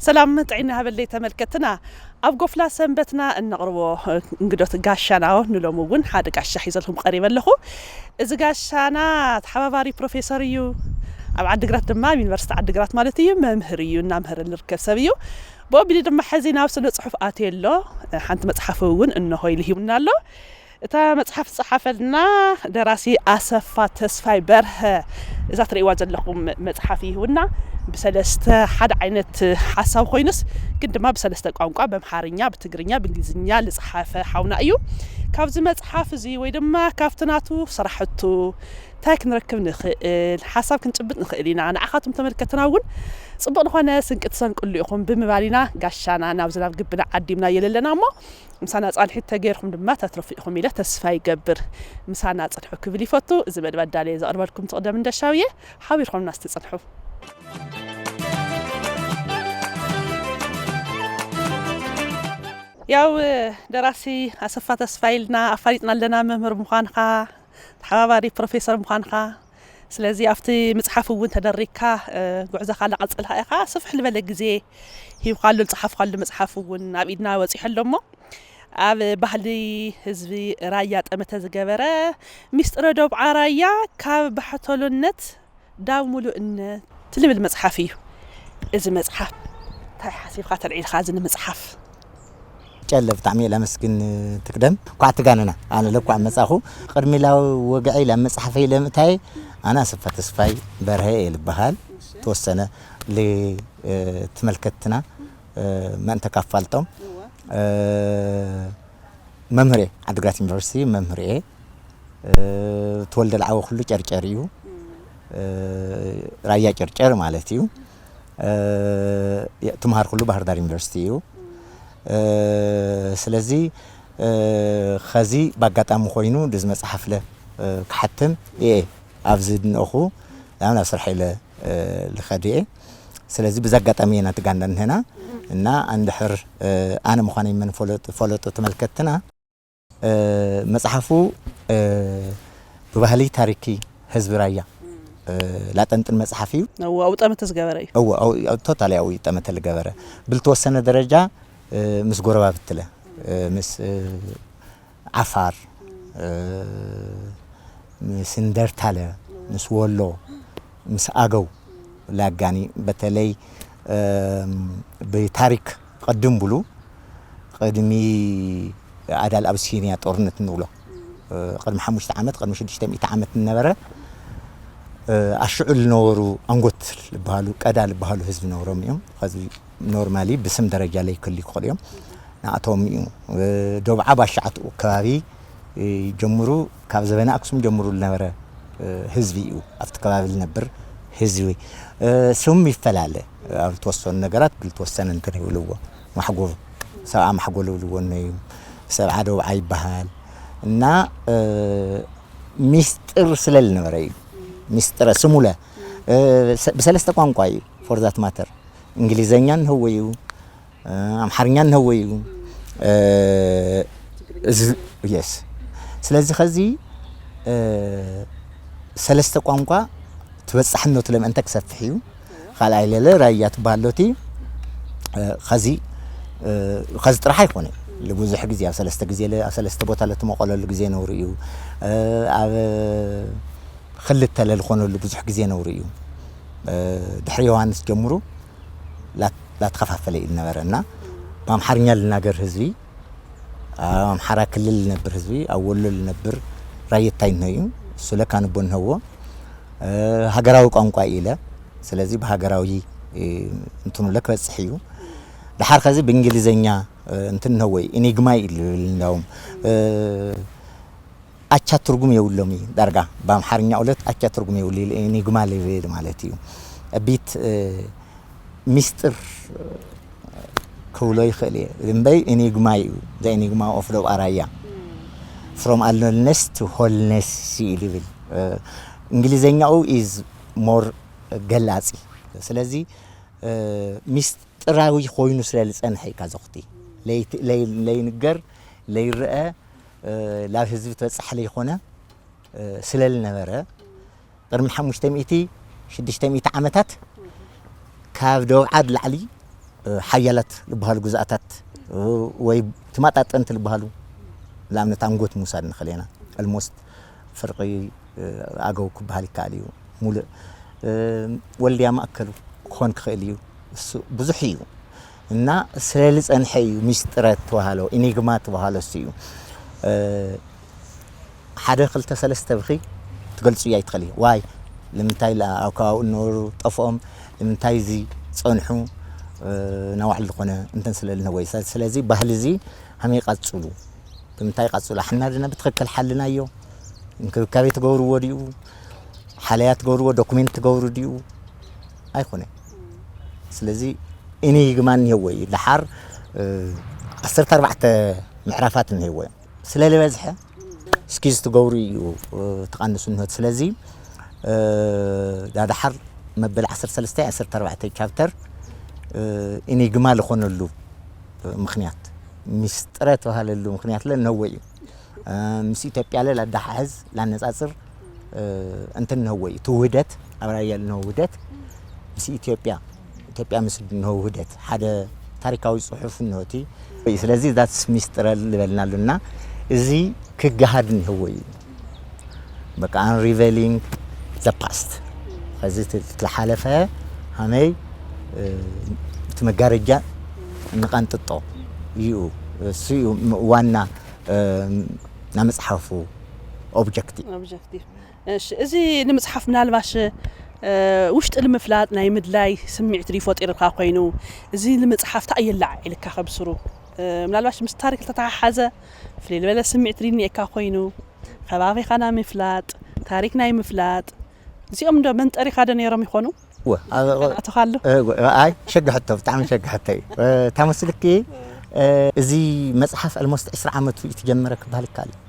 ሰላም ጥዕና ሃበለይ ተመልከትና። ኣብ ጎፍላ ሰንበትና እነቕርቦ እንግዶት ጋሻና ንሎሚ እውን ሓደ ጋሻ ሒዘልኩም ቀሪበ ኣለኹ። እዚ ጋሻና ተሓባባሪ ፕሮፌሰር እዩ። ኣብ ዓዲግራት ድማ ኣብ ዩኒቨርሲቲ ዓዲግራት ማለት እዩ መምህር እዩ፣ እናምህረ ዝርከብ ሰብ እዩ። ብኦቢሉ ድማ ሕዚ ናብ ስነ ጽሑፍ ኣትዮ ኣሎ። ሓንቲ መጽሓፍ እውን እንሆ ኢሉ ሂቡና ኣሎ። እታ መጽሓፍ ዝጸሓፈልና ደራሲ ኣሰፋ ተስፋይ በርሀ፣ እዛ ትርእይዋ ዘለኹም መጽሓፍ ይህቡና። ብሰለስተ ሓደ ዓይነት ሓሳብ ኮይኑስ ግን ድማ ብሰለስተ ቋንቋ፣ በምሓርኛ፣ ብትግርኛ፣ ብእንግሊዝኛ ዝጸሓፈ ሓውና እዩ። ካብዚ መጽሓፍ እዚ ወይ ድማ ካብቲ ናቱ ስራሕቱ እንታይ ክንረክብ ንኽእል፣ ሓሳብ ክንጭብጥ ንኽእል ኢና። ንዓኻትኩም ተመልከትና እውን ጽቡቕ ዝኾነ ስንቂ ትሰንቅሉ ኢኹም ብምባል ኢና ጋሻና ናብዚ ናብ ግብና ዓዲምና የለለና እሞ ምሳና ጻንሒት ተገይርኩም ድማ ተትረፉ ኢኹም ኢለ ተስፋ ይገብር። ምሳና ጽንሑ ክብል ይፈቱ። እዚ መደብ ኣዳልየ ዘቕርበልኩም ትቕደም እንደሻው እየ። ሓቢርኩምና እስቲ ጽንሑ። ያው ደራሲ ኣሰፋ ተስፋ ኢልና ኣፋሊጥና ኣለና፣ መምህር ምዃንኻ፣ ተሓባባሪ ፕሮፌሰር ምዃንኻ። ስለዚ ኣብቲ ምጽሓፍ እውን ተደሪግካ፣ እ፣ ጉዕዞኻ እናቐጸልካ ኢኻ። ስፍሕ ዝበለ ግዜ ሂብካሉ፣ ዝጸሓፍካሉ መጽሓፍ እውን ኣብ ኢድና በጺሑ ኣሎ እሞ፣ ኣብ ባህሊ ህዝቢ ራያ ጠመተ ዝገበረ፣ ሚስጥረ ዶብዓ ራያ ካብ ባሕቶሎነት ዳብ ሙሉእነት ትልብል መጽሓፍ እዩ። እዚ መጽሓፍ እንታይ ሓሲብካ ተልዒልካ እዚ ንምጽሓፍ? ጨለ ብጣዕሚ እየ ላመስግን ትቅደም። ኳዕ ትጋነና። ኣነ ለኳዕ መጻኹ። ቅድሚ ላው ወግዐይ ላብ መጽሓፈይ ለምእታይ ኣነ ኣሰፋ ተስፋይ በርሀ እየ ልበሃል። ተወሰነ ል-፣ እ፣ ትመልከትና፣ እ፣ መእንተ ካፋልጦም። እ፣ መምህር እየ። ዓድግራት ዩኒቨርሲቲ መምህር እየ። እ፣ ተወልደ ልዓወ ኩሉ ጨርጨር እዩ። እ፣ ራያ ጨርጨር ማለት እዩ። እ፣ የ-፣ ትምሃር ኩሉ ባህር ዳር ዩኒቨርሲቲ እዩ። እ፣ ስለዚ፣ እ፣ ኸዚ ብኣጋጣሚ ኮይኑ ድዚ መጽሓፍ ለ፣ እ፣ ክሓትም እየ ኣብዚ ድንእኹ ናብ፣ ናብ ስራሕ ኢለ፣ እ፣ ልኸድ እየ። ስለዚ ብዚ ኣጋጣሚ እየ ናቲ ጋንዳ እንሄና እና እንድሕር፣ እ፣ ኣነ ምዃነይ መን ፈለጡ፣ ፈለጡ ተመልከትና። እ፣ መጽሓፉ፣ እ፣ ብባህሊ ታሪኪ ህዝቢ ራያ፣ እ፣ ላጠንጥን መጽሓፍ እዩ። እወ፣ ኣብኡ ጠመተ ዝገበረ እዩ። እወ፣ ኣብኡ፣ ኣብኡ ቶታሊ ኣብኡ ጠመተ ዝገበረ። ብልተወሰነ ደረጃ፣ እ፣ ምስ ጎረባብትለ፣ እ፣ ምስ፣ እ፣ ዓፋር፣ እ፣ ምስ እንደርታለ፣ ምስ ወሎ፣ ምስ ኣገው ላጋኒ፣ በተለይ፣ እም፣ ብታሪክ ቅድም ብሉ፣ ቅድሚ ኣዳል ኣብሲንያ ጦርነት ንብሎ፣ እ፣ ቅድሚ ሓሙሽተ ዓመት፣ ቅድሚ ሽዱሽተ ሚእቲ ዓመት ዝነበረ፣ እ፣ ኣሽዑ ዝነበሩ ኣንጎት ዝበሃሉ፣ ቀዳ ዝበሃሉ ህዝቢ ነብሮም እዮም። ከዚ ኖርማሊ ብስም ደረጃ ለይክልዩ ክኽእሉ እዮም። ንኣቶም እዩ። እ፣ ዶብዓ ባሻዓትኡ ከባቢ፣ እ፣ ጀምሩ፣ ካብ ዘበነ ኣክሱም ጀምሩ ዝነበረ፣ እ፣ ህዝቢ እዩ። ኣብቲ ከባቢ ዝነብር ህዝቢ፣ እ፣ ስም ይፈላለ። ኣብ ዝተወሰኑ ነገራት ብልተወሰነ እንትን ይብልዎ። ማሕጎ፣ ሰብኣ ማሕጎ ዝብልዎ እነ እዩ። ሰብኣ ዶብዓ ይበሃል። እና፣ እ፣ ሚስጥር ስለ ዝነበረ እዩ። ሚስጥረ ስሙለ፣ እ፣ ሰ-፣ ብሰለስተ ቋንቋ እዩ፣ for that matter። እንግሊዘኛ እንህዎ እዩ፣ እ፣ ኣምሓርኛ እንህዎ እዩ። እ፣ እዚ፣ የስ። ስለዚ ኸዚ፣ እ፣ ሰለስተ ቋንቋ ትበጻሕነቱ ለምእንተ ክሰፍሕ እዩ። ካልኣይ ለለ ራያ ትበሃሎቲ፣ እ፣ ኸዚ፣ እ፣ ኸዚ ጥራሕ ኣይኮነ። ልብዙሕ ግዜ ኣብ ሰለስተ ግዜ ለ-፣ ኣብ ሰለስተ ቦታ ለትመቐለሉ ግዜ ነውሩ እዩ። እ፣ ኣብ ክልተ ለልኾነሉ ብዙሕ ግዜ ነውሩ እዩ። እ፣ ድሕሪ ዮሃንስ ጀምሩ ላ-፣ ላተኸፋፈለ እዩ ዝነበረ እና ብኣምሓርኛ ልናገር ህዝቢ፣ ኣብ ኣምሓራ ክልል ልነብር ህዝቢ፣ ኣብ ወሎ ልነብር ራየታይ እንሆ እዩ። እሱ ለካ ንቦ እንሆዎ፣ እ፣ ሃገራዊ ቋንቋ እዩ ኢለ። ስለዚ ብሃገራዊ፣ እ፣ እንትኑ ለክበጽሕ እዩ። ደሓር ኸዚ ብእንግሊዘኛ፣ እ፣ እንትን እንሆዎ እዩ። ኢኒግማ እዩ ልብል እንዳውም፣ እ፣ ኣቻ ትርጉም የብሎም እዩ ዳርጋ። ብኣምሓርኛ ኡለት ኣቻ ትርጉም የብሉ እዩ። ኢኒግማ ልብል ማለት እዩ። ቢት፣ እ፣ ሚስጥር ክብሎ ይኽእል እየ። እምበይ ኢኒግማ እዩ። The Enigma of ዶብ ኣራያ። From unknownness to wholeness እዩ ልብል። እ፣ እንግሊዘኛኡ is more ገላጺ። ስለዚ፣ እ፣ ሚስጥራዊ ኮይኑ ስለ ዝጸንሐ እዩ ካዘኹቲ። ለይት-፣ ለይ-፣ ለይንገር፣ ለይረአ፣ እ፣ ላብ ህዝቢ ትበጽሕ ለይኾነ፣ እ፣ ስለ ዝነበረ፣ ቅድሚ ሓሙሽተ ሚእቲ፣ ሽዱሽተ ሚእቲ ዓመታት ካብ ደብዓድ ላዕሊ ሓያላት ዝበሃሉ ግዝኣታት ወይ ተመጣጠንቲ ዝበሃሉ ንኣብነት ኣንጎት ምውሳድ ንኽእል ኢና። Almost ፍርቂ ኣገው ክበሃል ይከኣል እዩ። ሙሉእ ወልድያ ማእከሉ ክኾን ክኽእል እዩ። እሱ ብዙሕ እዩ እና ስለ ዝጸንሐ እዩ ሚስጥረ ተባሃሎ ኢኒግማ ተባሃሎ እሱ እዩ። ሓደ ክልተ ሰለስተ ብኺ ትገልጹ እያ ይትኽእል እዩ ዋይ ንምንታይ ኣብ ከባቢኡ እነበሩ ጠፍኦም ንምንታይ እዚ ጸንሑ ናባዕሉ ዝኾነ እንትን ስለ ልነወይ ስለዚ ባህሊ እዚ ሃመይ ቀጽሉ ብምንታይ ቀጽሉ ኣሕና ድና ብትኽክል ሓልናዮ እንክብካቤ ትገብርዎ ድዩ ሓለያ ትገብርዎ ዶኩሜንት ትገብሩ ድዩ ኣይኮነ ስለዚ እኔ ይግማን ይወይ ደሓር ዓሰርተ ኣርባዕተ ምዕራፋት እንሄዎ ስለ ዝበዝሐ ስኪዝ ትገብሩ እዩ ትቐንሱ እንሆት ስለዚ ዳድሓር መበል ዓሰርተ ሰለስተ ዓሰርተ ኣርባዕተ ቻፕተር ኢኒግማ ዝኾነሉ ምኽንያት ሚስጥረ ተባሃለሉ ምኽንያት ለ ነወ እዩ ምስ ኢትዮጵያ ለ ላዳሓሕዝ ላነጻጽር እንትን ነወ እዩ ትውህደት ኣብ ራያ ልነው ውህደት ምስ ኢትዮጵያ ኢትዮጵያ ምስ እንሆ ውህደት ሓደ ታሪካዊ ጽሑፍ እንሆቲ ስለዚ that's ሚስጥረ ልበልና ኣሉና እዚ ክገሃድ እንህዎ እዩ በቃ unraveling the past ከዚ ትለሓለፈ ሃመይ እቲ መጋረጃ እንቐንጥጦ እዩ እሱ እዩ ዋና ናመፅሓፉ objective እዚ ንምፅሓፍ ምናልባሽ ውሽጢ ንምፍላጥ ናይ ምድላይ ስምዒት ድዩ ፈጢርልካ ኮይኑ እዚ ንምፅሓፍ እንታይ የላዕ ኢልካ ከብስሩ ምናልባሽ ምስ ታሪክ ዝተተሓሓዘ ፍልይ ዝበለ ስምዒት ድዩ እኒኤካ ኮይኑ ከባቢኻ ናይ ምፍላጥ ታሪክ ናይ ምፍላጥ እዚኦም ዶ መንጠሪኻ ዶ ነይሮም ይኾኑ ኣይ ሸግሐቶ ብጣዕሚ ሸግሐቶ እዩ ታመስልኪ እዚ መፅሓፍ almost ዕስራ ዓመቱ እዩ ትጀመረ ክበሃል ይከኣል እዩ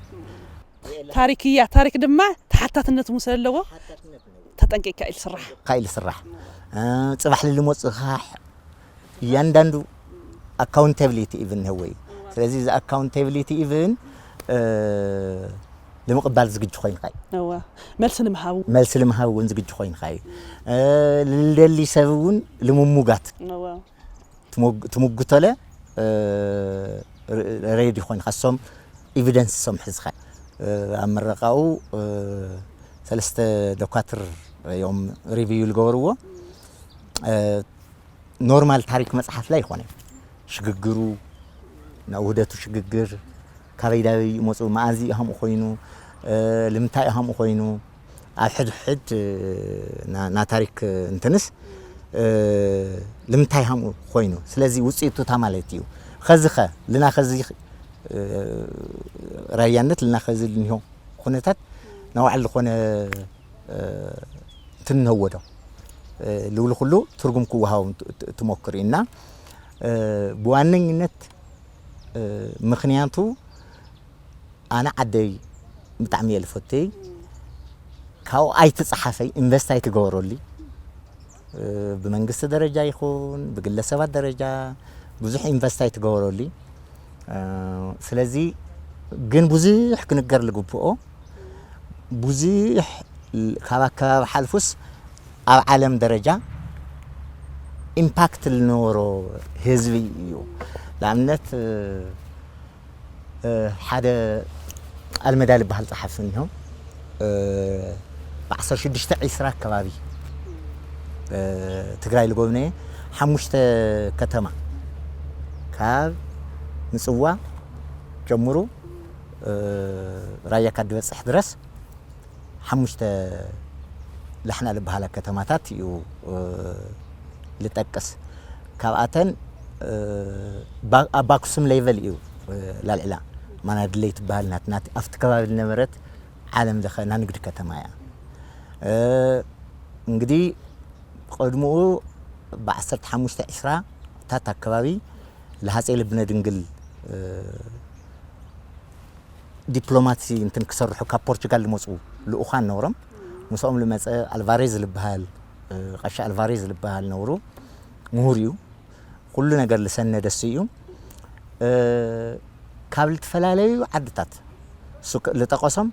ታሪክ እያ ታሪክ ድማ ተሓታትነት እውን ስለለዎ ተጠንቂቅካ እዩ ዝስራሕ ካብ ኢሉ ስራሕ ፅባሕ ልልሞፅኻ እያንዳንዱ accountability even ህወይ ስለዚ እዚ accountability even ንምቕባል ዝግጅ ኮይንካ እዩ እወ መልሲ ንምሃብ እውን መልሲ ንምሃብ እውን ዝግጅ ኮይንካ እዩ ልደሊ ሰብ እውን ልምሙጋት እወ ትምጉተለ ሬዲ ኮይንካ እሶም evidence እሶም ሕዝካ ኣብ ምረቃኡ ሰለስተ ዶኳትር እዮም review ዝገበርዎ normal ታሪክ መፅሓፍ ላይ ይኮነ ሽግግሩ ናይ ውህደቱ ሽግግር ካበይ ዳበይ ይመፁ መኣዚ ከምኡ ኮይኑ ልምንታይ ከምኡ ኮይኑ ኣብ ሕድሕድ ና ታሪክ እንትንስ ልምንታይ ከምኡ ኮይኑ ስለዚ ውፅኢቱ እታ ማለት እዩ ከዚ ከ ልና ከዚ ራያነት ልና ከዚ ልኒሆ ኩነታት ናባዕሉ ዝኾነ ትንህወ ዶ ልብሉ ኩሉ ትርጉም ክወሃቦም ትሞክር እዩ እና ብዋነኝነት ምኽንያቱ ኣነ ዓደይ ብጣዕሚ እየ ልፈትይ ካብኡ ኣይትፀሓፈይ ኢንቨስት ኣይትገበረሉ ብመንግስቲ ደረጃ ይኹን ብግለሰባት ደረጃ ብዙሕ ኢንቨስት ኣይትገበረሉ ስለዚ ግን ብዙሕ ክንገር ልግብኦ ብዙሕ ካብ ኣከባቢ ሓልፉስ ኣብ ዓለም ደረጃ ኢምፓክት ዝነበሮ ህዝቢ እዩ ንኣብነት ሓደ ኣልመዳ ዝበሃል ፀሓፊ እኒሆ ብ16 ዒስራ ኣከባቢ ትግራይ ዝጎብነየ ሓሙሽተ ከተማ ካብ ምፅዋ ጀምሩ ራያ ካብ ዝበፅሕ ድረስ ሓሙሽተ ላሕና ዝበሃላ ከተማታት እዩ ልጠቅስ ካብኣተን ኣብ ኣክሱም ሌቨል እዩ ላልዕላ ማናድለይ ትበሃል ናት ናት ኣብቲ ከባቢ ዝነበረት ዓለም ለኸ ናንግዲ ከተማ እያ እንግዲህ ቅድምኡ ብ15 20 ታት ኣከባቢ ለሃፀይ ልብነ ድንግል ዲፕሎማሲ እንትን ክሰርሑ ካብ ፖርቹጋል ዝመፁ ልኡኻን ነውሮም ምስኦም ዝመፀ ኣልቫሬዝ ዝበሃል ቀሺ ኣልቫሬዝ ዝበሃል ነውሩ ምሁር እዩ ኩሉ ነገር ዝሰነደ እሱ እዩ ካብ ዝተፈላለዩ ዓድታት እሱ ዝጠቀሶም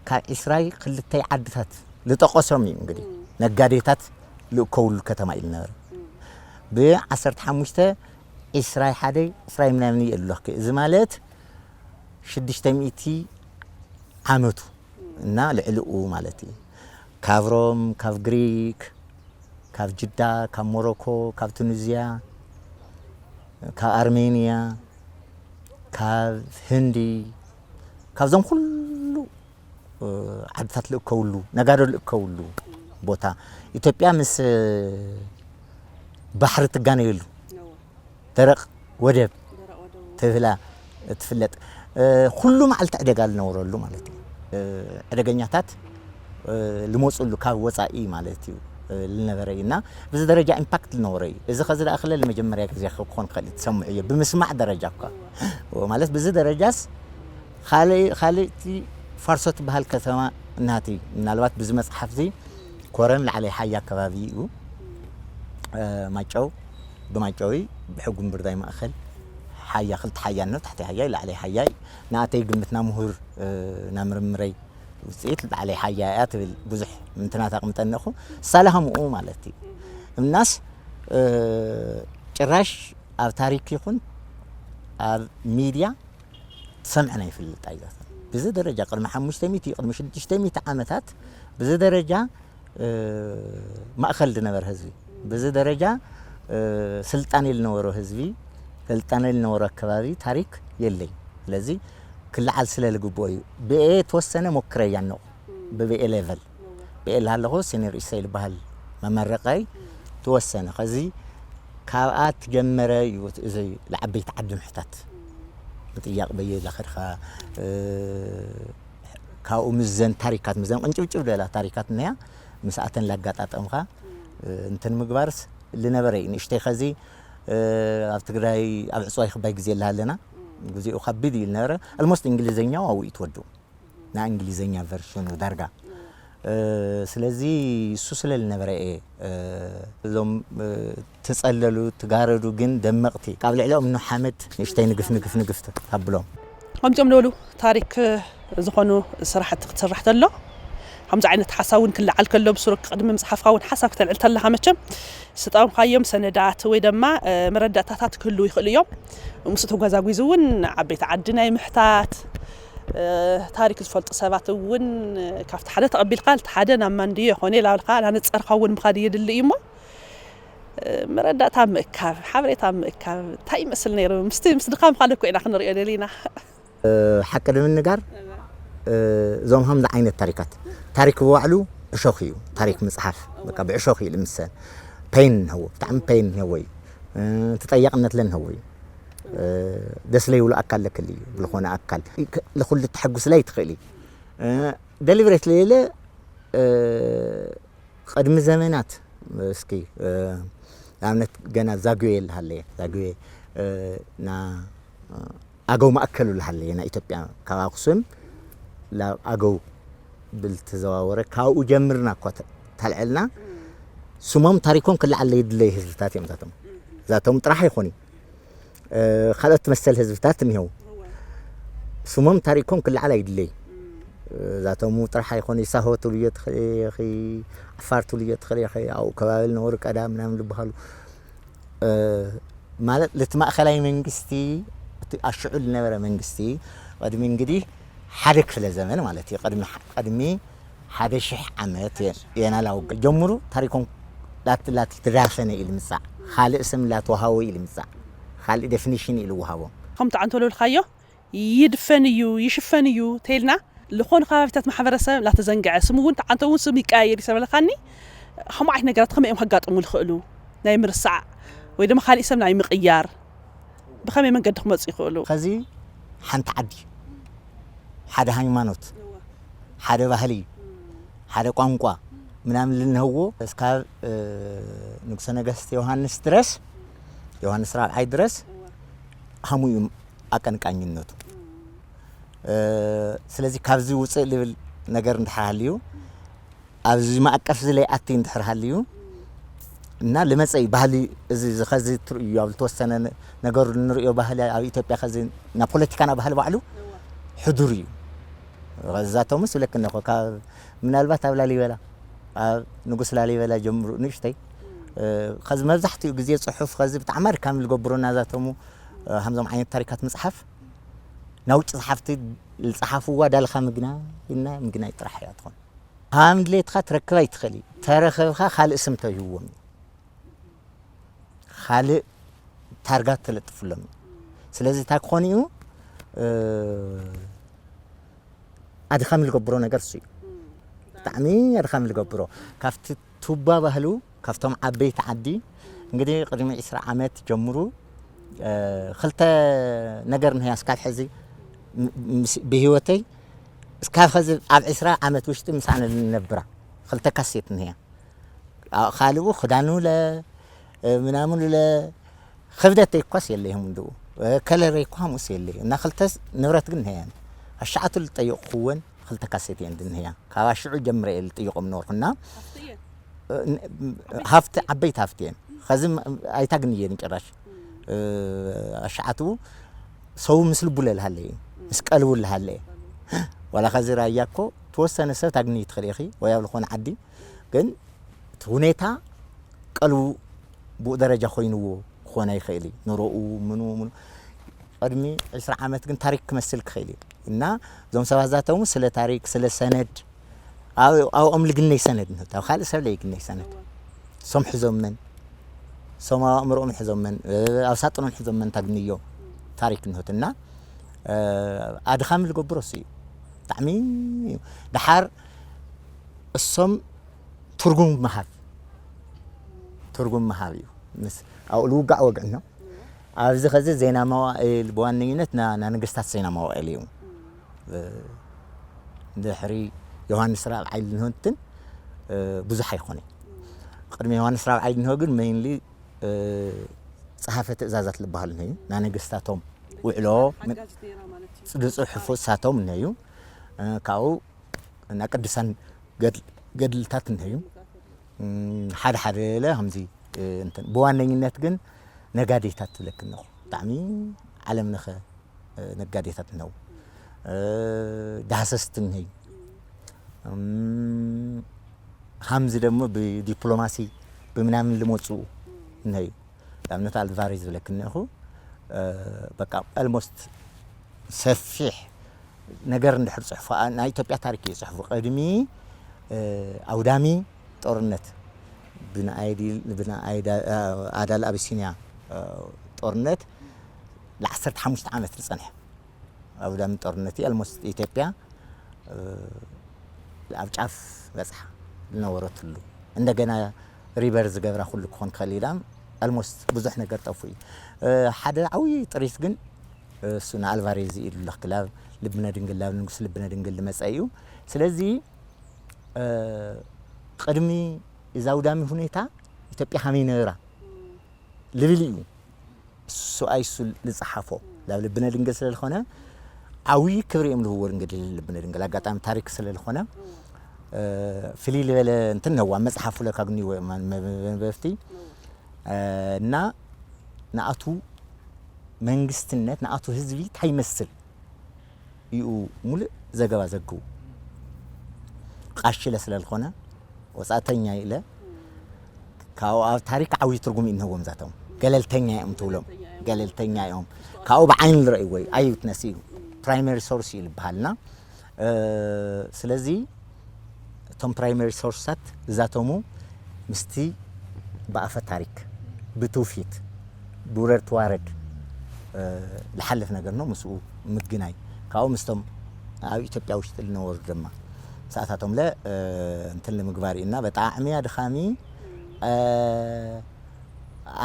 ካብ ዒስራይ ክልተይ ዓድታት ዝጠቀሶም እዩ እንግዲህ ነጋዴታት ልእከውሉ ከተማ እዩ ዝነበረ ብ15 ዒስራይ ሓደ ዒስራይ ምናምን እዩ ኣለክ። እዚ ማለት ሽዱሽተ ሚእቲ ዓመቱ እና ልዕሊኡ ማለት እዩ። ካብ ሮም፣ ካብ ግሪክ፣ ካብ ጅዳ፣ ካብ ሞሮኮ፣ ካብ ቱኒዝያ፣ ካብ ኣርሜንያ፣ ካብ ህንዲ፣ ካብዞም ኩሉ ዓድታት ልእከውሉ፣ ነጋዶ ልእከውሉ ቦታ። ኢትዮጵያ ምስ ባሕሪ ትጋነየሉ ደረቕ ወደብ ተብላ ትፍለጥ። ኩሉ መዓልቲ ዕደጋ ልነበረሉ ማለት እዩ። ዕደገኛታት ልመፅሉ ካብ ወፃኢ ማለት እዩ ልነበረ እዩ። እና ብዚ ደረጃ ኢምፓክት ልነበረ እዩ። እዚ ከዚ ደኣ ክለ ንመጀመርያ ግዜ ክኾን ክኽእል እዩ፣ ትሰምዑ እዩ ብምስማዕ ደረጃ እኳ ማለት ብዚ ደረጃስ ካልእ ካልእቲ ፋርሶ ትበሃል ከተማ እናቲ ምናልባት ብዚ መፅሓፍዚ ኮረም ላዕለይ ሓያ ከባቢ እዩ። ማጨው ብማጨዊ ብሕጉም ብርዳይ ማእኸል ሓያ ክልተ ሓያ ኖ ታሕቲ ሓያ ላዕለይ ሓያ እዩ። ንኣተይ ግምትና ምሁር ናምርምረይ ውፅኢት ላዕለይ ሓያ እያ ትብል ብዙሕ ምንትናት ኣቕምጠነኹ ሳለ ከምኡ ማለት እዩ። እናስ ጭራሽ ኣብ ታሪክ ይኹን ኣብ ሚድያ ትሰምዕና ይፍልጥ ኣይዛት ብዚ ደረጃ ቅድሚ ሓሙሽተ ሚእቲ ቅድሚ ሽዱሽተ ሚእቲ ዓመታት ብዚ ደረጃ ማእኸል ዝነበረ ህዝቢ ብዚ ደረጃ ስልጣኔ ዝነበሮ ህዝቢ ስልጣኔ ዝነበሮ ኣከባቢ ታሪክ የለይ። ስለዚ ክልዓል ስለ ዝግብኦ እዩ። ብኤ ተወሰነ ሞክረያ ኖ ብብኤ ሌቨል ብኤ ኣለኹ ሲኒር ኢሰይ ዝበሃል መመረቀይ ተወሰነ ከዚ ካብኣ ትጀመረ እዩ። እዚ ለዓበይቲ ዓዲ ምሕታት ምጥያቕ በየ ለኸድኻ ካብኡ ምዘን ታሪካት ምዘን ቅንጭብጭብ ደላ ታሪካት እነያ ምስኣተን ላጋጣጠምካ እንትን ምግባርስ ልነበረ እዩ። ንእሽተይ ከዚ ኣብ ትግራይ ኣብ ዕፅዋይ ክባይ ግዜ ኣለሃለና ግዜኡ ከቢድ እዩ ልነበረ። ኣልሞስት እንግሊዘኛ ዋው ይትወዱ ናይ እንግሊዘኛ ቨርሽኑ ዳርጋ ስለዚ እሱ ስለ ልነበረ እየ እዞም ትጸለሉ ትጋረዱ ግን ደመቕቲ ካብ ልዕሊኦም ኖ ሓመድ ንእሽተይ ንግፍ ንግፍ ንግፍ ተብሎም። ከምዚኦም ዝበሉ ታሪክ ዝኾኑ ስራሕቲ ክትስራሕ ተሎ ከምዚ ዓይነት ሓሳብ እውን ክለዓል ከሎ ብስሩ ቅድሚ ምፅሓፍካ እውን ሓሳብ ክተልዕል ተለካ መቸም ስጣምካዮም ሰነዳት ወይ ድማ መረዳእታታት ክህልው ይኽእሉ እዮም። ምስ ተጓዛጒዙ እውን ዓበይቲ ዓዲ ናይ ምሕታት ታሪክ ዝፈልጡ ሰባት እውን ካብቲ ሓደ ተቐቢልካ እቲ ሓደ ናብ ማን ድዮ ይኾነ ላብልካ ናነፀርካ እውን ምኻድ የድሊ እዩ እሞ መረዳእታ ምእካብ ሓበሬታ ምእካብ እንታይ ይመስል ነይሩ ምስቲ ምስ ድኻምካ ልክዕ ኢና ክንሪኦ ደሊና። ሓቂ ንምንጋር እዞም ከምዚ ዓይነት ታሪካት ታሪክ ብባዕሉ ዕሾኽ እዩ። ታሪክ ምፅሓፍ በቃ ብዕሾኽ እዩ ልምሰል ፔን ንህዎ ብጣዕሚ ፔን ንህዎ እዩ። ተጠያቅነት ለንህዎ እዩ። ደስ ለይብሉ ኣካል ለክል እዩ ብልኾነ ኣካል ለኩሉ ተሐጉስ ላይ ትኽእል እዩ። ደሊብሬት ለየለ ቅድሚ ዘመናት እስኪ ንኣብነት ገና ዛጉዌ ይልሃለየ ዛጉዌ ና ኣገው ማእከሉ ልሃለየ ናይ ኢትዮጵያ ካብ ኣክሱም ናብ ኣገው ብልተዘዋወረ ካብኡ ጀምርና እኳ ተልዕልና ስሞም ታሪኮም ክልዓለ ይድለይ ህዝብታት እዮም ዛቶም ዛቶም ጥራሕ ኣይኮኑ ካልኦት መሰል ህዝብታት እኒሄው ስሞም ታሪኮም ክልዓል ኣይድለይ ዛቶም ጥራሕ ኣይኮኑ ይሳሆ ትብልዮ ትኽእል ኢኺ ዓፋር ትብልዮ ትኽእል ኢኺ ኣብኡ ከባቢ ዝነበሩ ቀዳ ምናምን ዝበሃሉ ማለት ለቲ ማእኸላይ መንግስቲ እቲ ኣሽዑ ዝነበረ መንግስቲ ቅድሚ እንግዲህ ሓደ ክፍለ ዘመን ማለት እዩ ቅድሚ ቅድሚ ሓደ ሽሕ ዓመት የናላው ጀምሩ ታሪኮም ላት ላት ተዳፈነ ኢል ምጻእ ካልእ ስም ላት ወሃቦ ኢል ምጻእ ካልእ ዴፊኒሽን ኢል ወሃቦ ከምቲ ዓንተሎ ኢልካዮ ይድፈን እዩ ይሽፈን እዩ ተይልና ዝኾኑ ከባቢታት ማሕበረሰብ ላተዘንግዐ ስሙ እውን ተዓንተ እውን ስም ይቀያየር ይሰበለካኒ ከምኡ ዓይነት ነገራት ከመይ እዮም ከጋጥሙ ዝኽእሉ ናይ ምርሳዕ ወይ ድማ ካሊእ ሰብ ናይ ምቕያር ብኸመይ መንገዲ ክመፁ ይኽእሉ? ከዚ ሓንቲ ዓዲ፣ ሓደ ሃይማኖት፣ ሓደ ባህሊ፣ ሓደ ቋንቋ ምናምን ልንህዎ እስካብ ንጉሰ ነገስት ዮሃንስ ድረስ ዮሃንስ ራብዓይ ድረስ ሃሙ እዩ ኣቀንቃኝነቱ። ስለዚ ካብዚ ውፅእ ልብል ነገር እንድሕር ሃልዩ ኣብዚ ማእቀፍ እዚ ለይኣቲ እንድሕር ሃልዩ እና ልመፀ እዩ ባህሊ እዚ እዚ ኸዚ ትርእዩ ኣብ ዝተወሰነ ነገሩ ንርእዮ ባህሊ ኣብ ኢትዮጵያ ኸዚ ናብ ፖለቲካና ባህሊ ባዕሉ ሕዱር እዩ። ኸዛቶምስ ብለክነ እኮ ካብ ምናልባት ኣብ ላሊበላ ኣብ ንጉስ ላሊበላ ጀምሩ ንእሽተይ ከዚ መብዛሕትኡ ግዜ ጽሑፍ ከዚ ብጣዕሚ ኣድካሚ ዝገብሮ እናዛተሙ ከምዞም ዓይነት ታሪካት ምጽሓፍ ናውጭ ጸሓፍቲ ዝጸሓፍዋ ዳልኻ ምግናይ እና ምግናይ ጥራሕ እያ ትኾን። ሃም ድሌትካ ትረክብ ኣይትኽእል እዩ። ተረኸብካ ካልእ ስም ተይህዎም እዩ። ካልእ ታርጋ ተለጥፍሎም እዩ። ስለዚ እንታይ ክኾን እዩ ኣድኻሚ ዝገብሮ ነገር እሱ እዩ። ብጣዕሚ ኣድኻሚ ዝገብሮ ካብቲ ቱባ ባህሉ ካብቶም ዓበይቲ ዓዲ እንግዲህ ቅድሚ ዕስራ ዓመት ጀምሩ ክልተ ነገር ንህያ እስካብ ሕዚ ብህይወተይ እስካብ ኸዚ ኣብ ዕስራ ዓመት ውሽጢ ምሳና ንነብራ ክልተ ካሴት ንህያ ካልኡ ክዳኑ ለ ምናምኑ ለ ክብደተይ እኳስ የለ ይህም እንድኡ ከለረይ እኳ ሃምኡስ የለ እና ክልተ ንብረት ግን ንህያን ኣሻዓቱ ዝጠየቕኩወን ክልተ ካሴት እየን ዝንህያ ካብ ኣሽዑ ጀምረ እየ ዝጥይቖም ነበርኩና ሃፍቲ ዓበይቲ ሃፍቲ እየን ኸዚ ኣይታግንየን ጭራሽ ኣሻዓቱ ሰው ምስ ልቡ ለልሃለ እዩ ምስ ቀልቡ ልሃለ ዋላ ኸዚ ራያ እኮ ተወሰነ ሰብ ታግኒ ትኽእል ኢኺ ወይ ኣብ ዝኾነ ዓዲ ግን እቲ ሁኔታ ቀልቡ ብኡ ደረጃ ኮይንዎ ክኾን ኣይኽእል እዩ ንሮኡ ምኑ ምኑ ቅድሚ ዕስራ ዓመት ግን ታሪክ ክመስል ክኽእል እዩ እና እዞም ሰባት ዛተሙ ስለ ታሪክ ስለ ሰነድ ኣብኦም ልግነይ ሰነድ ንህብት ኣብ ካልእ ሰብ ለይግነይ ሰነድ ሶም ሕዞመን ሶም ኣብ ኣእምሮኦም ሕዞመን ኣብ ሳጥኖም ሕዞመን ታግንዮ ታሪክ ንህብት እና ኣድኻሚ ዝገብሮ እሱ እዩ ብጣዕሚ ደሓር እሶም ትርጉም ምሃብ ትርጉም ምሃብ እዩ ምስ ኣብኡ ልውጋዕ ወግዕኖ ኣብዚ ኸዚ ዜና መዋእል ብዋነኝነት ና- ና ነገስታት ዜና መዋእል እዩ ድሕሪ ዮሃንስ ራብዓይ ልንሆንትን ብዙሕ ኣይኮነ ቅድሚ ዮሃንስ ራብዓይ ልንሆ ግን ሜይንሊ ጸሓፈ ትእዛዛት ዝበሃሉ ነዩ ና ነገስታቶም ውዕሎ ዝጽሕፉ እሳቶም ነዩ ካብኡ እና ቅዱሳን ገድልታት እነዩ ሓደ ሓደ ለ ከምዚ ብዋነኝነት ግን ነጋዴታት ትብለክ እነኹ ብጣዕሚ ዓለም ለኸ ነጋዴታት እነው ዳህሰስቲ እነዩ ከምዚ ደግሞ ብዲፕሎማሲ ብምናምን ልመፁ እነዩ ንኣብነት ኣልቫሬዝ ዝብለክ እነኹ በቃ almost ሰፊሕ ነገር እንድሕር ፅሑፉ ናይ ኢትዮጵያ ታሪክ እዩ ፅሑፉ ቅድሚ ኣውዳሚ ጦርነት ብንኣይዲ ብንኣይዳ ኣዳል ኣቢሲንያ ጦርነት ለ15 ዓመት ዝፀንሐ ኣውዳሚ ጦርነት እዩ almost ኢትዮጵያ ኣብ ጫፍ በፅሓ ዝነበረትሉ እንደገና ሪቨር ዝገብራ ኩሉ ክኾን ክኽእል ኢላ almost ብዙሕ ነገር ጠፉ እዩ ሓደ ዓብዪ ጥሪት ግን እሱ ንኣልቫሬዝ ኢሉ ለኽላብ ልብነ ድንግል ላብ ንጉስ ልብነ ድንግል ዝመፀ እዩ ስለዚ ቅድሚ እዛ ውዳሚ ሁኔታ ኢትዮጵያ ከመይ ነበራ ልብል እዩ እሱ ኣይሱ ዝፀሓፎ ላብ ልብነ ድንግል ስለ ዝኾነ ዓብዪ ክብሪ እዮም ዝህዎ ድንግል ልብነ ድንግል ኣጋጣሚ ታሪክ ስለ ዝኾነ ፍልይ ዝበለ እንትን ነዋ መፅሓፉ ለካግኒ መበፍቲ እና ንኣቱ መንግስትነት ንኣቱ ህዝቢ እንታይ ይመስል ይኡ ሙሉእ ዘገባ ዘግቡ ቃሽለ ስለ ዝኾነ ወፃእተኛ ኢለ ካብኡ ኣብ ታሪክ ዓብዪ ትርጉም ይንህዎም ዛቶም ገለልተኛ እዮም ትብሎም ገለልተኛ እዮም ካብኡ ብዓይኒ ዝረእይዎ እዩ ኣይውትነስ እዩ ፕራይመሪ ሶርስ እዩ ዝበሃልና ስለዚ እቶም ፕራይመሪ ሶርስታት ዝዛተሙ ምስቲ ብኣፈ ታሪክ ብትውፊት ብውረድ ተዋረድ ዝሓልፍ ነገር ነው ምስኡ ምግናይ ካብኡ ምስቶም ኣብ ኢትዮጵያ ውሽጢ ዝነበሩ ድማ ሰኣታቶም ለ እንትን ንምግባር እዩ እና በጣዕሚ ኣድኻሚ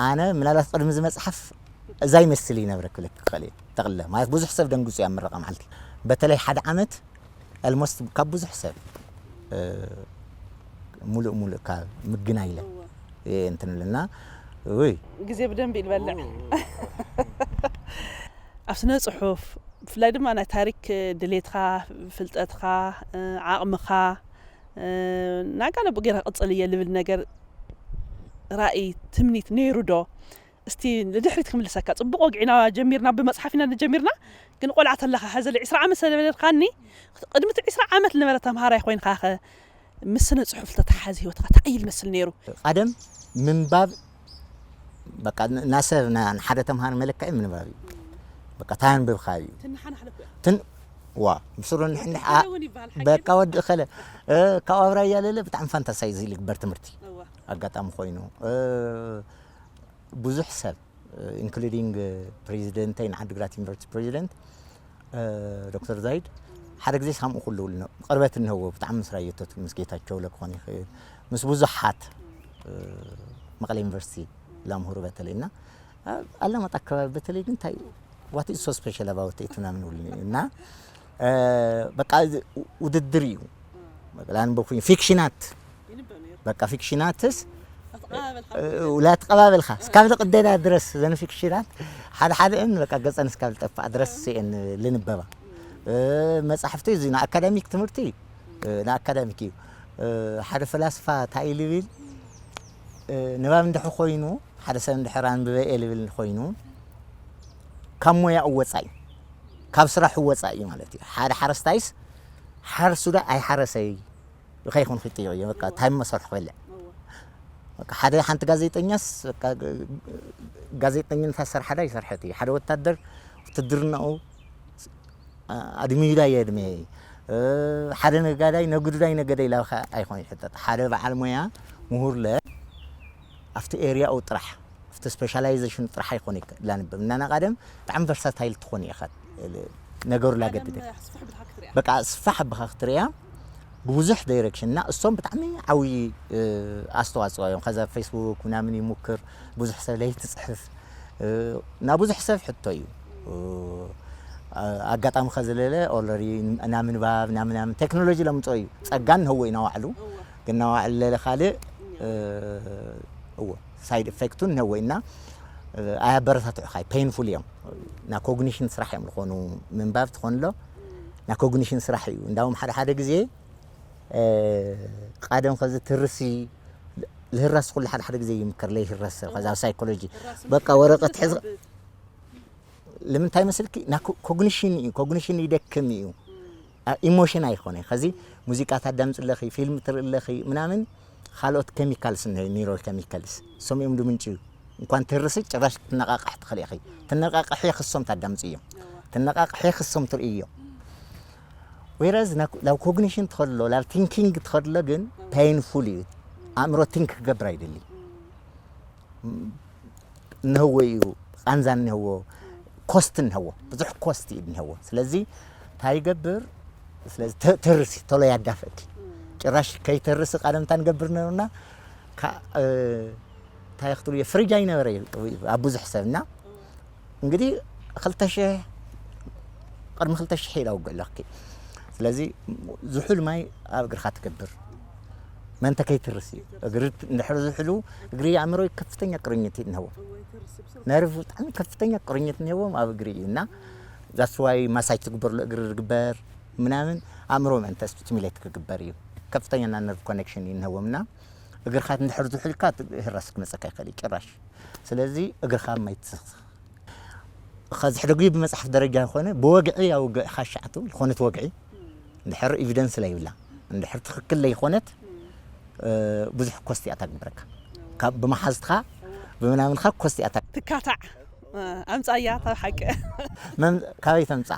ኣነ ምናልባት ቅድሚ እዚ መፅሓፍ እዛ ይመስል ይነብረ ክብለክ ክኽእል እየ ጠቕለ ማለት ብዙሕ ሰብ ደንግፁ እያ ምረቐ መዓልቲ በተለይ ሓደ ዓመት almost ካብ ብዙሕ ሰብ ሙሉእ ሙሉእ ካብ ምግናይ ኢለ እንትን ኢለና ውይ ግዜ ብደንብ ይልበልዕ ኣብ ስነ ፅሑፍ ብፍላይ ድማ ናይ ታሪክ ድሌትካ ፍልጠትካ ዓቕምኻ ናጋለ ብጌራ ቅፅል እየ ልብል ነገር ራእይ ትምኒት ነይሩ ዶ እስቲ ንድሕሪት ክምልሰካ ጽቡቕ ወግዒና ጀሚርና ብመጽሓፍ ኢና ጀሚርና ግን ቆልዓ ተለኻ ሐዚ ለ 20 ዓመት ስለበለልካኒ ቅድሚ እቲ 20 ዓመት ዝነበረ ተምሃራይ ኮይንካ ኸ ምስ ስነ ጽሑፍ ዝተተሓሓዘ ህይወትካ እንታይ ይመስል ነይሩ? ቀደም ምንባብ በቃ ን- ናሰብ ና- ንሓደ ተምሃር መለክዒ ምንባብ እዩ። በቃ ታንብብካ እዩ። ትንሓናሕለኩ እያ። ትን ዋ ምስሩ ንሕንሕ አ- እውን ይበሃል ሓቂ በቃ ነው። ወዲ ኸለ እ፣ ካብ ኣብራያ ለለ ብጣዕሚ ፋንታሳይዝ ይግበር ትምህርቲ እዋ። ኣጋጣሚ ኮይኑ እ፣ ብዙሕ ሰብ ኢንክሉዲንግ ፕሬዚደንተይ ንዓዲግራት ዩኒቨርሲቲ ፕሬዚደንት ዶክተር ዛይድ ሓደ ግዜ ሳምኡ ኩሉ ውልና ቅርበት እንህዎ ብጣዕሚ ምስራ እየተትሉ ምስ ጌታቸው ለክኾን ይኽእል ምስ ብዙሓት መቐለ ዩኒቨርሲቲ ላምሁሩ በተለይ እና ኣላማጣ ኣካባቢ በተለይ ግን እንታይ what is so special about it ምናምን ውልና እና በቃ ውድድር እዩ ላንበኩኝ ፊክሽናት በቃ ፊክሽናትስ ላትቀባበልካ እስካብ ዝቅደዳ ድረስ ዘን ፊክሽናት ሓደ ሓደ እን በቃ ገፀን እስካብ ዝጠፋእ ድረስ እን ልንበባ መፅሓፍቲ እዚ ንኣካዳሚክ ትምህርቲ ንኣካዳሚክ እዩ ሓደ ፈላስፋ እንታይ ልብል ንባብ እንድሕ ኮይኑ ሓደ ሰብ እንድሕር ኣንብበ እየ ልብል ኮይኑ ካብ ሞያኡ ወፃኢ ካብ ስራሑ ወፃኢ ማለት እዩ ሓደ ሓረስታይስ ሓርሱ ዶ ኣይሓረሰይ ከይኹን ክጥይቕ እዩ በቃ ታይም መሰርሑ ክበልዕ በቃ ሓደ ሓንቲ ጋዜጠኛስ በቃ ጋዜጠኝነት ኣሰርሓ ዳ ይሰርሐት እዩ ሓደ ወታደር ውትድርናኡ ኣድሚዩ ዳ የድመየ ሓደ ነጋዳይ ነግዱ ዳ ይነገደ ኢላካ ኣይኮን ይሕተት ሓደ በዓል ሞያ ምሁርለ ኣብቲ ኤሪያኡ ጥራሕ ኣብቲ ስፔሻላይዜሽን ጥራሕ ኣይኮን ላንብብ እናና ቀደም ብጣዕሚ ቨርሳታይል ትኾን ኢኻ ነገሩ ላገድደ በቃ ስፋሕ ብኻ ክትሪያ ብብዙሕ ዳይሬክሽን እና እሶም ብጣዕሚ ዓብዪ ኣስተዋፅኦ እዮም ከዛ ፌስቡክ ምናምን ይሙክር ብዙሕ ሰብ ለይ ትፅሕፍ እና ብዙሕ ሰብ ሕቶ እዩ ኣጋጣሚ ከዝለለ ኦልሬዲ ና ምንባብ ና ምናምን ቴክኖሎጂ ለምፅኦ እዩ ፀጋ እንህዎ እዩ ናባዕሉ ግን ናባዕሉ ለለ ካልእ እዎ ሳይድ ኢፌክቱ እንህዎ እና ኣያበረታትዑኻ ፔንፉል እዮም ና ኮግኒሽን ስራሕ እዮም ዝኾኑ ምንባብ ትኾንሎ ና ኮግኒሽን ስራሕ እዩ እንዳውም ሓደ ሓደ ግዜ ቀደም ከዚ ትርሲ ልህረስ ኩሉ ሓደ ሓደ ግዜ ይምከር ለይህረስ ከዚ ኣብ ሳይኮሎጂ በቃ ወረቀት ሕዝ ልምንታይ መስልኪ ኮግኒሽን እዩ ኮግኒሽን ይደክም እዩ ኢሞሽን ኣይኮነ ከዚ ሙዚቃ ታዳምፅ ኣለኺ ፊልም ትርኢ ኣለኺ ምናምን ካልኦት ኬሚካልስ ኒሮ ኬሚካልስ እሶም እዮም ድምንጭ እዩ እንኳን ትርሲ ጭራሽ ትነቃቃሕ ትኽእል ኢኺ ትነቃቃሒ ክሶም ታዳምፅ እዮም ትነቃቃሒ ክሶም ትርኢ እዮም ወይራዝ ናብ ኮግኒሽን ትኸድሎ ናብ ቲንኪንግ ትኸድሎ ግን ፔይንፉል እዩ ኣእምሮ ቲንክ ክገብር ኣይደሊ እንህዎ እዩ ቃንዛ እንህዎ ኮስት እንህዎ ብዙሕ ኮስት እዩ እንህዎ ስለዚ እንታይ ይገብር ስለዚ ተርሲ ቶሎ ያዳፍእኪ ጭራሽ ከይተርሲ ቀደምታ ንገብር ነሩና እንታይ ክትብሉ ፍሪጅ ኣይነበረ ኣብ ብዙሕ ሰብ እና እንግዲህ ክልተ ሽሕ ቅድሚ ክልተ ሽሕ ኢላ ውግዕ ኣለኪ ስለዚ ዝሑል ማይ ኣብ እግርካ ትገብር መንተ ከይትርስ እዩ እግሪ እንድሕር ዝሕሉ እግሪ ኣእምሮ ከፍተኛ ቅርኝት እንህዎ ነርቭ ብጣዕሚ ከፍተኛ ቅርኝት እንህዎም ኣብ እግሪ እዩ እና that's why ማሳጅ ትግበርሉ እግሪ ዝግበር ምናምን ኣእምሮ መንተ ስቲሙሌት ክግበር እዩ ከፍተኛ ና ነርቭ ኮኔክሽን እዩ እንህዎም እና እግርካ እንድሕር ዝሑልካ ህረስ ክመፀካ ይኽእል እዩ ጭራሽ ስለዚ እግርካ ማይ ትስኽስኽ ከዚ ሕደጉ ብመፅሓፍ ደረጃ ኮነ ብወግዒ ያው ካሻዕቱ ዝኾነት ወግዒ እንድሕር ኤቪደንስ ለይብላ እንድሕር ትኽክል ለይኮነት ብዙሕ ኮስት እያ ታግብረካ ካብ ብመሓዝትኻ ብምናምንኻ ኮስት እያ ትካታዕ ኣምፃያ ካብ ሓቂ ካበይ ተምፃ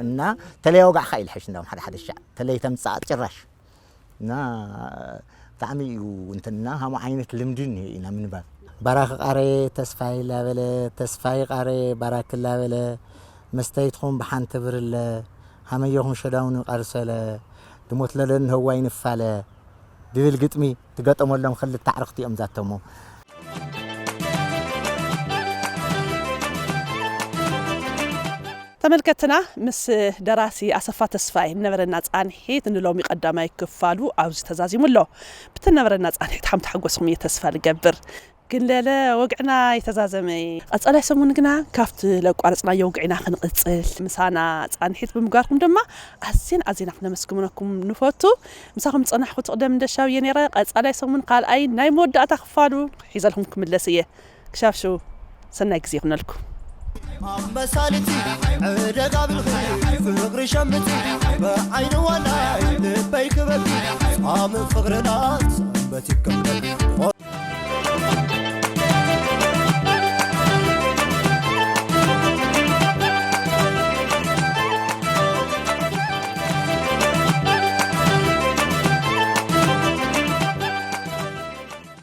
እና ተለይ ወጋዕካ ኢልሐሽ እንዳም ሓደ ሓደ ሻዕ ተለይ ተምፃ ጭራሽ እና ብጣዕሚ እዩ እንትና ሃሙ ዓይነት ልምዲ እኒሀ ኢና ምንባብ ባራኺ ቃረ ተስፋይ ላበለ ተስፋይ ቃረ ባራኪ ላበለ መስተይትኹም ብሓንቲ ብርለ ሃመየኹም ሸዳውን ቃርሰለ ድሞት ለለ ንህዋይ ንፋለ ድብል ግጥሚ ትገጠመሎም ክልተ ኣዕርኽቲ እዮም ዛተሞ ተመልከትና ምስ ደራሲ ኣሰፋ ተስፋይ ዝነበረና ፃንሒት ንሎሚ ቀዳማይ ክፋሉ ኣብዚ ተዛዚሙ ኣሎ ብትነበረና ፃንሒት ሓምቲ ሓጎስኩም እየ ተስፋ ልገብር ግን ለለ ወግዕና ይተዛዘመይ ቀፀላይ ሰሙን ግና ካብቲ ለቋረፅናዮ ውግዕና ክንቕፅል ምሳና ፃንሒት ብምግባርኩም ድማ ኣዝን ኣዝና ክነመስግነኩም ንፈቱ ምሳኹም ዝፀናሕኩ ትቕደም እንደሻው እየ ነይረ ቀፃላይ ሰሙን ካልኣይ ናይ መወዳእታ ክፋሉ ሒዘልኩም ክምለስ እየ ክሻብ ሽው ሰናይ ግዜ ይኹነልኩም ኣመሳልቲ ዕደጋ ብልኺ ፍቕሪ ሸምቲ ብዓይኒ ዋናይ ልበይ ክበኪ ጻምእ ፍቕርናስ